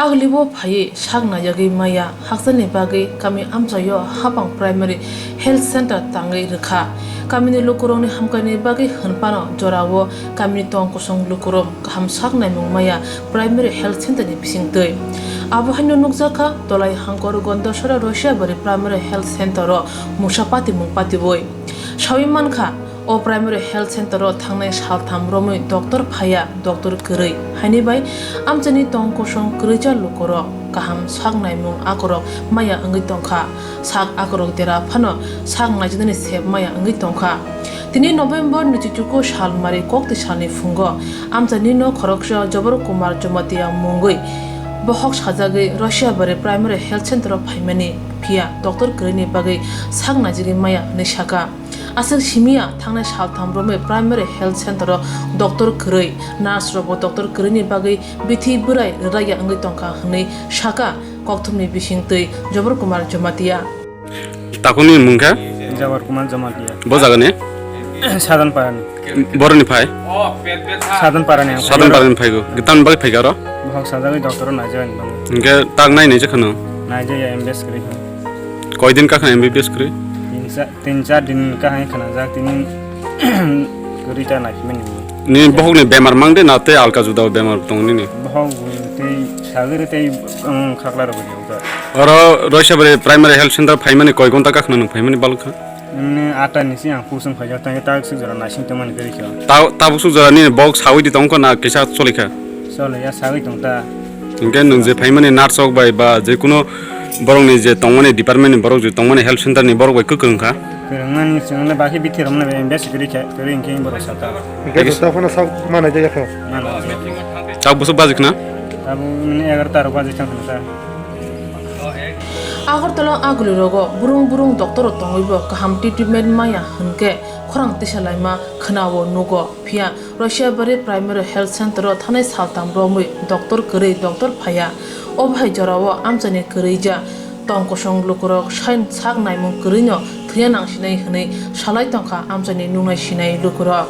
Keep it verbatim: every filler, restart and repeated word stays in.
Aglibo phaiwi sak naiyagwi maya hakcharni bagwi kami amchaio hapang primary health center tangwi rwkha. Kamini lukurokni hamkhaini bagwi hwnphano jorao kamini tong kosong lukurok kaham sak naimung maya primary health center ni bisingtwi. Abo haino nukjakha Dolai Hangkor Gondasora Rosiabari Primary Health Center o mungsa patimung patiwi. Sawi mankha, o Primary Health Center o thangnai saltham romwi doctor phaiya, doctor kwrwi. Haini bai amchaini tong kosong kwrwija lukurok kaham sak naimung akorok maya wngwi tongkha. Sak akorok dera phano sak naijaknani sep maya wngwi tongkha. Tini November ni chuchugo salmari kokti salni phungo amchaini no khoroksa Jobor Kumar Jamatia mungwi bohok sajagwi Rosiabari Primary Health Center o phaimani, phiya doctor kwrwini bagwi sak naijagwi maya hwnwi saka. Aswk simiya thangnai saltham romwi Primary Health Center o doctor kwrwi, nurse rokbo doctor kwrwini bagwi bithi bwrai rwraiya wngwi tongkha hwnwi saka kokthumni bisingtwi Jobor Kumar Jamatia. Takuni mung khe? Jawar Kumar Jamatia. Bo jagani? Sadan Parani. Boroni phai? Sadan Parani ang. Sadan Parani phaigo. Gitan bai phaiga ro? Bohok sajagwi doctor o naijagani bang. Hingke tak nai nai jakhano? Naijaya M B B S kwrwi kha. Koi din kakha M B B S kwrwi? Tin sa-, tin char din kahai khana jak tini kwrwi ta naikhe mani. Ni bohok ni bemar mang de na te alka juda bemar tong nini? Bohok tei sagri tei, um, khakla rok. Oro Roisabari Primary Health Center phaimani koi gonta kakhna nung phaimani balkha? Nini ata ni si ang pusung phai jata ta sik jora naising tongmani kwrwi kha. Ta, tabuk suk jora nini bok sawi di tongkha na kisa choli kha? Choli ya sawi tong ta. Hingke nung je phaimani nurse rok bai ba je kuno borok ni je tongmani department ni borok je tongmani health center ni borok bai kwkrwng kha? Kwrwngmani chwngno bakhe bithi romno be besi kwrwi kha, kwrwi hingke borok saka. Hingke jota phano sak mana jaya kha? Mana. Tabuk suk baji khna? Tabuk nini egarota rok baji thang khna ta. Agartala aguli rogo burung burung doctor rok tongwi bo kaham treatment maya hwnkhe khorang tisa laima khwnao nugo. Phiya Roisabari Primary Health Center o thanai saltam romwi doctor kwrwi doctor phaiya. O bahai jorao amchaini kwrwija tong kosong lukurok sain sak naimung kwrwino thwiya nangsinai hwnwi salai tongkha amchaini nungnai sinai lukurok.